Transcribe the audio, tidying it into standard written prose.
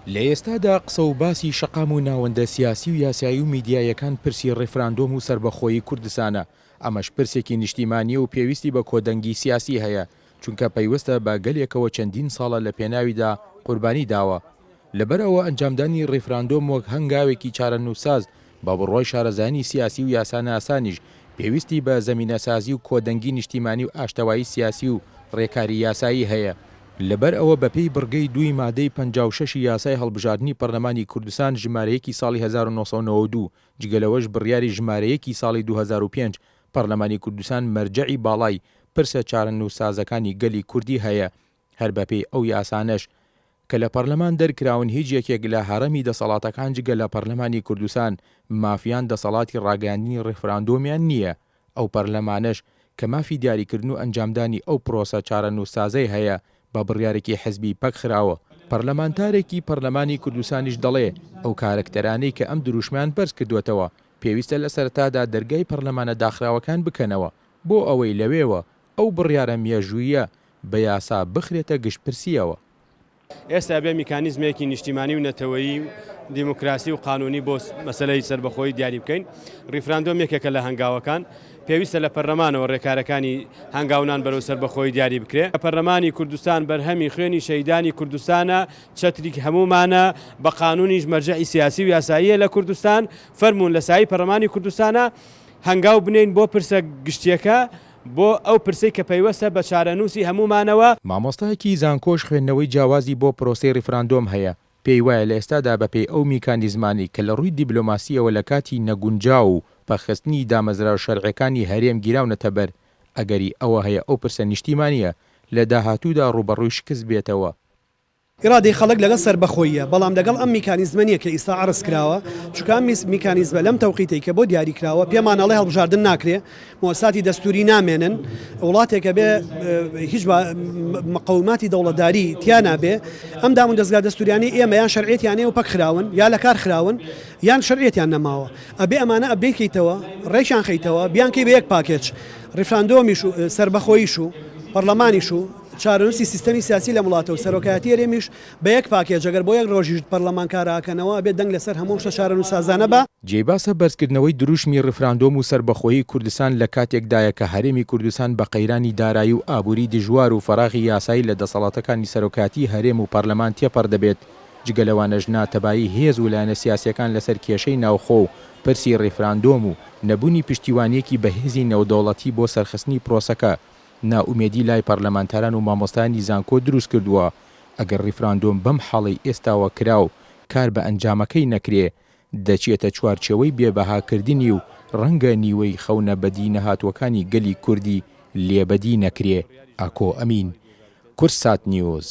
لە ئێستادا قسە و باسی شەقام و ناوەندە سیاسی و یاسایی و میدیاییەکان پرسی ڕیفراندۆم و سەربەخۆیی کوردستانە، ئەمەش پرسێکی نیشتیمانییە و پێویستی بە کۆدەنگی سیاسی هەیە، چونکە پەیوەستە بە گەلێکەوە چەندین ساڵە لە پێناویدا قوربانی داوە. لەبەرئەوە ئەنجامدانی ڕیفراندۆم وەک هەنگاوێکی چارەنووسساز بە بڕوای شارەزایانی سیاسی و یاساناسانیش پێویستی بە زەمینەسازی و کۆدەنگی نیشتیمانی و ئاشتەوایی سیاسی و ڕێکاری یاسایی هەیە. لەبەر ئەوە بەپێی بڕگەی دووی مادەی 56 ی یاسای هەڵبژاردنی پەرلەمانی کوردستان ژمارە یەکی ساڵی 1992 جگە لەوەش بڕیاری ژمارە یەکی ساڵی 2005 پەرلەمانی کوردستان مەرجەعی باڵای پرسە چارەنووسسازەکانی گەلی کوردی هەیە هەر بەپێی ئەو یاسانەش کە لە پەرلەمان دەرکراون هیچ یەکێک لە هەڕەمی دەسەڵاتەکان جگە لە پەرلەمانی کوردستان ماف یان دەسەڵاتی ڕاگەیاندنی ڕیفراندۆمیان نییە، ئەو پەرلەمانەش کە مافی دیاریکردن و ئەنجامدانی ئەو پرۆسە چارەنووسسازەی هەیە بە بڕیارێکی حزبی پەکخراوە. پەرلەمانتارێکی پەرلەمانی کوردستانیش دەڵێ ئەو کارەکتەرانەی کە ئەم دروشمەیان بەرزکردووەتەوە پێویستە لە سەرەتادا دەرگای پەرلەمانە داخراوەکان بکەنەوە بۆ ئەوەی لەوێوە ئەو بڕیارە مێژووییە بە یاسا بخرێتە گشتپرسییەوە. ئێستا ئەبێ میکانیزمێکی نیشتیمانی و نەتەوەیی و دیموکراسی و قانونی بۆ مەسەلەی سەربەخۆیی دیاری بکەین. ڕیفراندۆم یەکێکە لە هەنگاوەکان. پێویستە لە پەرلەمانەوە ڕێکارەکانی هەنگاونان بەرەو سەربەخۆیی دیاری بکرێ. پەرلەمانی کوردستان بەرهەمی خوێنی شەهیدانی کوردستانە، چەتری هەموومانە، بە قانونیش مەرجەعی سیاسی و یاساییە لە کوردستان. فەرموون لە سایەی پەرلەمانی کوردستانە هەنگاو بنێین بۆ پرسە گشتییەکە. بۆ ئەو پرسەی کە پەیوەستە بە چارەنووسی هەموومانەوە. مامۆستایەکی زانکۆش خوێندنەوەی جیاوازی بۆ پرۆسەی ڕیفراندۆم هەیە، پێی وایە لە ئێستادا بەپێی ئەو میکانیزمانەی کە لە ڕووی دیبلۆماسییەوە لە کاتی نەگونجاو و پەکخستنی دامەزراوە شەرعیەکانی هەرێم گیراونەتە بەر، ئەگەری ئەوە هەیە ئەو پرسە نیشتیمانییە لە داهاتوودا ڕووبەڕووی شکست بێتەوە. ئیرادەی خەڵک لەگەڵ سەربەخۆییە، بەڵام لەگەڵ ئەم میکانیزمە نییە کە ئیستا عەرز کراوە، چونکە ئەم میکانیزمە لەم تەوقیتەی کە بۆ دیاری کراوە پێمان ئەڵێ هەڵبژاردن ناکرێ، موئەسساتی دەستووری نامێنن، وڵاتێک ئەبێ هیچ مقەوماتی دەوڵەتداری تیا نابێ، ئەم دام و دەزگا دەستووریانەی ئێمە یان شەرعیەتیان هەیە و پەک خراون یا لە کار خراون یان شەرعیەتیان نەماوە. ئەبێ ئەمانە ئەپدەیت کەیتەوە، ڕێکیان خەیتەوە، بیانکەی بە یەک پاکێج، ڕیفراندۆمیش و سەربەخۆییش و پەڕلەمانیش و چارەنووسی سیستەمی سیاسی لەم وڵاتە و سەرۆکایەتی هەرێمیش بە یەک پاکێج، ئەگەر بۆ یەک ڕۆژیش پەرلەمان کاراکەنەوە ئەبێ دەنگ لەسەر هەموو ئەم شتە چارەنووسسازانە بە. جێی باسە بەرزکردنەوەی دروشمی ڕیفراندۆم و سەربەخۆیی کوردستان لە کاتێکدایە کە هەرێمی کوردستان بە قەیرانی دارایی و ئابووری دژوار و فەراغی یاسایی لە دەسەڵاتەکانی سەرۆکایەتی هەرێم و پەرلەمان تێپەڕ دەبێت، جگە لەوانەش ناتەبایی هێز و لایەنە سیاسیەکان لەسەر کێشەی ناوخۆ و پرسی ڕیفراندۆم و نەبوونی پشتیوانیەکی بەهێزی نێودەوڵەتی بۆ سەرخستنی پرۆسەکە نائومێدی لای پەرلەمانتاران و مامۆستایانی زانکۆ دروستکردووە، ئەگەر ڕیفراندۆم بەم حاڵەی ئێستاوە کرا و کار بە ئەنجامەکەی نەکرێ دەچێتە چوارچێوەی بێ بەهاکردنی و ڕەنگە نیوەی خەونە بەدی نەهاتووەکانی گەلی کوردی لێ بەدی نەکرێ. ئاکۆ ئەمین، کوردسات نیوز.